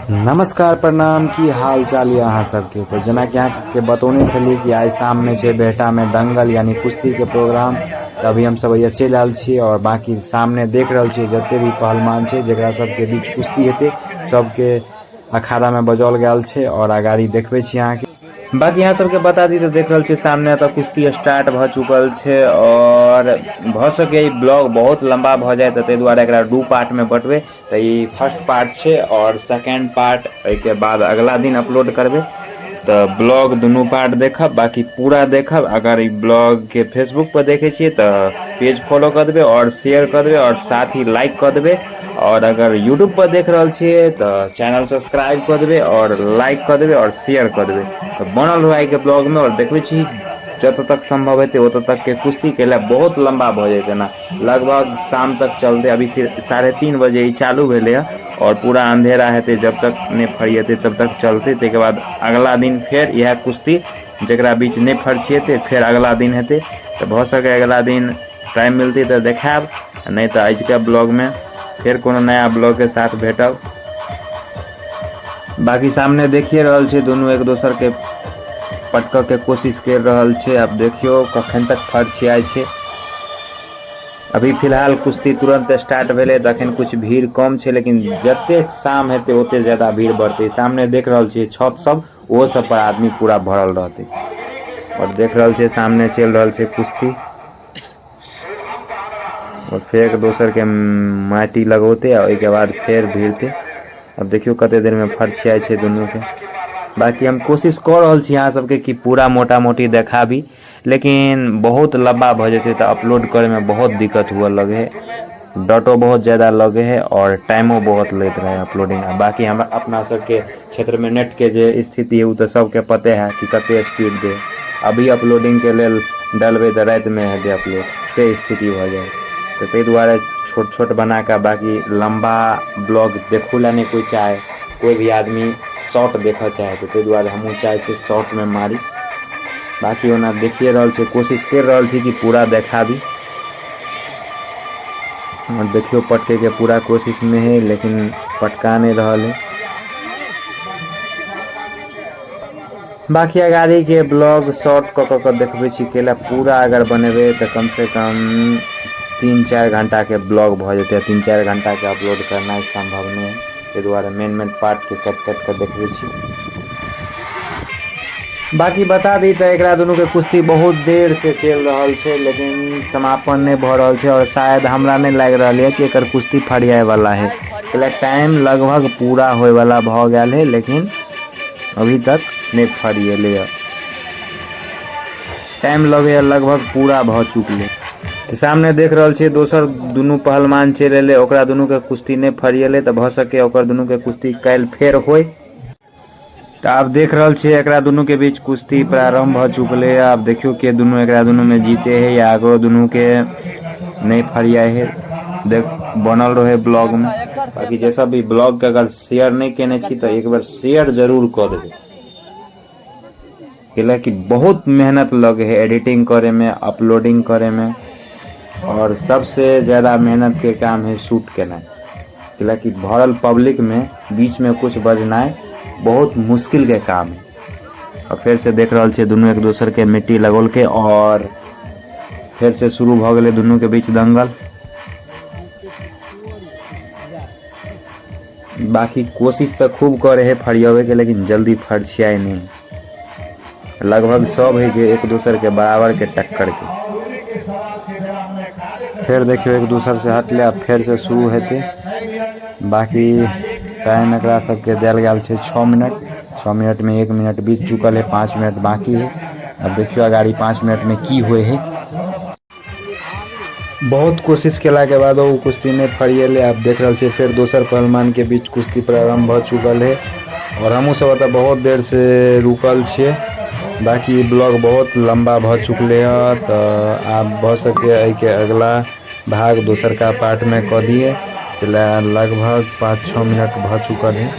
नमस्कार प्रणाम, की हाल चाल यऽ अहाँ सबके। तऽ जेनाकि अहाँके बतौने छलियै कि आइ शाममे छै बेहटामे दंगल यानी कुश्तीके प्रोग्राम। तऽ अभी हमसब एहिया चलि आयल छी आओर बाँकी सामने देख रहल छियै जते भी पहलवान छै जकरा सबके बीच कुश्ती हेतै सबके अखाड़ामे बजाओल गेल छै आओर अगाड़ी देखबै छी अहाँके। बाकी अहाँ सबके बता दी तऽ देख रहल छियै सामने एतऽ कुश्ती स्टार्ट भऽ चुकल छै आओर भऽ सकै ई ब्लॉग बहुत लम्बा भऽ जाय तऽ ताहि दुआरे एकरा दू पार्टमे बँटबै। तऽ ई फर्स्ट पार्ट छै आओर सेकेंड पार्ट एहिके बाद अगला दिन अपलोड करबै। तऽ ब्लॉग दुनू पार्ट देखब, बाकी पूरा देखब। अगर ई ब्लॉगके फेसबुक पर देखै छियै तऽ पेज फॉलो कऽ देबै आओर शेयर कऽ देबै आओर साथ ही लाइक कऽ देबै। आओर अगर यूट्यूब पर देख रहल छियै तऽ चैनल सब्सक्राइब कऽ देबै आओर लाइक कऽ देबै आओर शेयर कऽ देबै। तऽ बनल रहू आइके ब्लॉगमे आओर देखबै छी जतऽ तक सम्भव हेतै ओतऽ तकके कुश्ती कैला बहुत लम्बा भऽ जेतै ना, लगभग शाम तक चलतै। अभी 3:30 बजे ई चालू भेलै हँ आओर पूरा अंधेरा हेतै जब तक नहि फरिएतै तब तक चलतै। ताहिके बाद अगला दिन फेर इएह कुश्ती जकरा बीच नहि फरिछेतै फेर अगला दिन हेतै। तऽ भऽ सकै अगला दिन टाइम मिलतै तऽ देखायब, नहि तऽ आजुका ब्लॉगमे फेर कोनो नया ब्लॉगके साथ भेटब। बाकी सामने देखिए रहल छै दुनू एक दोसरके पटकऽके कोशिश करि रहल छै। आब देखियौ कखन तक फरिछियाइ छै। अभी फिलहाल कुश्ती तुरंत स्टार्ट भेलै तऽ अखन कुछ भीड़ कम छै, लेकिन जतेक शाम हेतै ओते ज्यादा भीड़ बढ़तै। सामने देख रहल छियै छत सब, ओहो सब पर आदमी पूरा भरल रहतै। आओर देख रहल छियै सामने चलि रहल छै कुश्ती आओर फेर एक दोसर के माटि लगौतै आ ओहिके बाद फेर भिड़तै। आब देखियौ कते देर में फरिछियाइ छै दुनू के। बाकी हम कोशिश कऽ रहल छी अहाँ सबके कि पूरा मोटा मोटी देखाबी, लेकिन बहुत लम्बा भऽ जेतै तऽ अपलोड करैमे बहुत दिक्कत हुअ लगै है, डाटो बहुत ज्यादा लगै है आओर टाइमो बहुत लैत रहै अपलोडिंग। आ बाकी हमरा अपना सबके क्षेत्रमे नेटके जे स्थिति है ओ तऽ सबके पते है कि कते स्पीड दे। अभी अपलोडिंगके लेल डलबै तऽ रातिमे हेतै अपलोड, से स्थिति भऽ जाइ। तऽ ताहि दुआरे छोट छोट बना कऽ, बाकी लम्बा ब्लॉग देखू लए नहि कोइ चाहे, कोइ भी आदमी शॉर्ट देखऽ चाहे, तऽ ताहि दुआरे हमहूँ चाहै छियै शॉर्टमे मारी। बाकी ओना देखिए रहल छियै, कोशिश करि रहल छी कि पूरा देखाबी। आओर देखियौ पटकैके पूरा कोशिशमे है लेकिन पटका नहि रहल है। बाकी अगाड़ीके ब्लॉग शॉर्ट कऽ कऽ कऽ देखबै छी, कैला पूरा अगर बनेबै तऽ कमसँ कम 3-4 घण्टाके ब्लॉग भऽ जेतै। 3-4 घण्टाके अपलोड करनाइ सम्भव नहि है, ताहि दुआरे मेन मेन पार्टके काटि काटि कऽ देखबै छी। बाकी बता दी तऽ एकरा दुनूके कुश्ती बहुत देर से चलि रहल छै लेकिन समापन नहि भऽ रहल छै आओर शायद हमरा नहि लागि रहल यऽ कि एकर कुश्ती फरियाइवला है। कैला टाइम लगभग पूरा होइवला भऽ गेल है लेकिन अभी तक नहि फरिएलै यऽ। टाइम लगैए लगभग पूरा भऽ चुकलै। तऽ सामने देख रहल छियै दोसर दुनू पहलवान चलि एलै, ओकरा दुनूके कुश्ती नहि फरिएलै तऽ भऽ सकै ओकर दुनूके कुश्ती काल्हि फेर होइ। तऽ आब देख रहल छियै एकरा दुनूके बीच कुश्ती प्रारम्भ भऽ चुकलै। आब देखियौ के दुनू एकरा दुनूमे जीते है या एकरो दुनूके नहि फरियाइ है। देख बनल रहे ब्लॉगमे। बाकी जे सब भी ब्लॉगके अगर शेयर नहि केने छी तऽ एक बेर शेयर जरूर कऽ देबै, कैलाकि बहुत मेहनत लगे है एडिटिंग करैमे, अपलोडिंग करैमे, आओर सबसे ज्यादा मेहनतके काम है शूट केनाइ। कैलाकि भरल पब्लिकमे बीचमे कुछ बजनाइ बहुत मुश्किलके काम है। आओर फेरसँ देख रहल छियै दुनू एक दोसरके मिट्टी लगौलकै आओर फेरसँ शुरू भऽ गेलै दुनूके बीच दंगल। बाकी कोशिश तऽ खूब करै है फरियाबैके लेकिन जल्दी फरिछियाइ नहि है। लगभग सब है जे एक दोसरके बराबरके टक्करके। फेर देखियौ एक दोसर से हटलै आ फेर से शुरू हेतै। बाकी टाइम एकरा सबके देल गेल छै 6 मिनट, 6 मिनटमे 1 मिनट बीत चुकल है, 5 मिनट बाकी है। अब देखियौ अगाड़ी 5 मिनटमे की होइ है। बहुत कोशिश केलाके बाद ओ कुश्ती नहि फरिएलै। आब देख रहल छियै फेर दोसर पहलवानके बीच कुश्ती प्रारम्भ भऽ चुकल है आओर हमहूँ सब एतऽ बहुत देरसँ रुकल छियै। बाकी ब्लॉग बहुत लम्बा भऽ चुकलै हँ तऽ आब भऽ सकै एहिके अगला भाग दोसरका पार्टमे कऽ दियै। लगभग 5-6 मिनट भऽ चुकल है।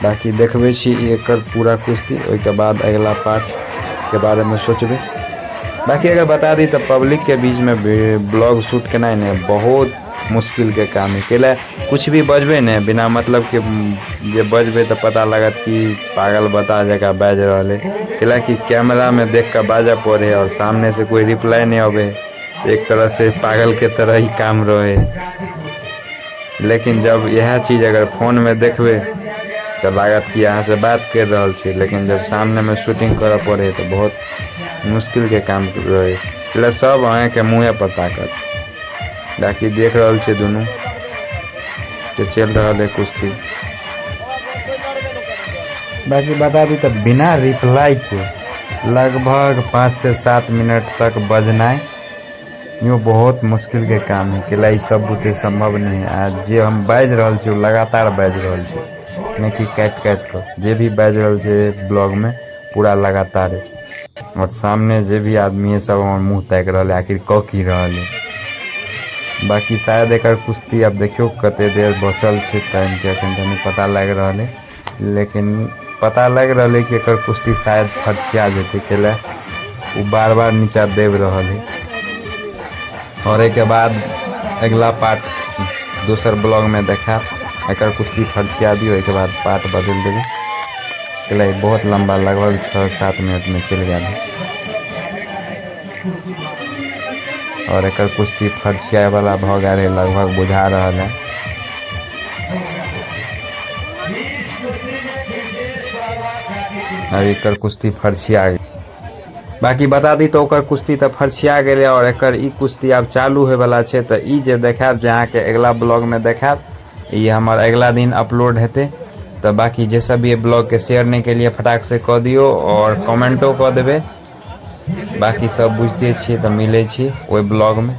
बाकी देखबै छी एकर पूरा कुश्ती, ओहिके बाद अगिला पार्टके बारेमे सोचबै। बाकी अगर बता दी तऽ पब्लिकके बीचमे ब्लॉग शूट केनाइ ने बहुत मुश्किल के काम है। कैला कुछ भी बजबै ने बिना मतलब के जे बजबै तऽ पता लागत कि पागल बता जकाँ बाजि रहल है। कैला कि कैमरा में देख के बाजऽ पड़े है और सामने से कोई रिप्लाई नहीं आवे है। एक तरह से पागल के तरह ही काम रहे। लेकिन जब इएह चीज अगर फोन में देखबै तऽ लागत कि अहाँ से बात कर रहल छी, लेकिन जब सामने में शूटिंग करऽ पड़े तऽ बहुत मुश्किल के काम रहे। कैला सब अहाँके मुँहे पर ताकत। बाकी देख रहल छी दुनू के चलि रहल है कुश्ती। बाकी बता दी तऽ बिना रिप्लाई के लगभग 5 से 7 मिनट तक बजनाइ यो बहुत मुश्किल के काम है। कैला ई सब बुते संभव नहीं है। आ जे हम बाजि रहल छी ओ लगातार बाजि रहल छी, नहि कि काटि काटि कऽ। जे भी बाजि रहल छै ब्लॉग में पूरा लगातार है। और सामने जे भी आदमी है सब हमर मुँह ताकि रहल है, आखिर कऽ की रहल है। बाकी शायद एकर कुश्ती आब देखियौ कते देर बचल छै टाइम के, अखन तऽ नहि पता लागि रहल है, लेकिन पता लागि रहल है कि एकर कुश्ती शायद फरछिया जेतै। कैला ओ बार बार नीचा दबि रहल है। और एहिके बाद अगिला पार्ट दोसर ब्लॉग में देखायब। एकर कुश्ती फरछिया दियौ, एहिके बाद पार्ट बदलि देबै। कैला ई बहुत लम्बा लगभग 6-7 मिनट में चलि गेल है। और एकर कुश्ती फरछियाए वाला भऽ गेल है लगभग, बुझा रहल है। अब एकर कुश्ती फरछिया गेल। बाकी बता दी तो ओकर कुश्ती तऽ फरछिया गेलै और एकर ई कुश्ती आब चालू होयवला छै। तऽ ई जे देखायब जे अहाँके अगिला ब्लॉग में देखायब, ई हमर अगिला दिन अपलोड हेतै। तऽ बाकी जे सब भी ब्लॉग के शेयर नहि केलियै फटाक से कऽ दियौ और कमेंटो कऽ देबै। बाकी सब बुझिते छियै, तऽ मिलै छी ओहि ब्लॉग में।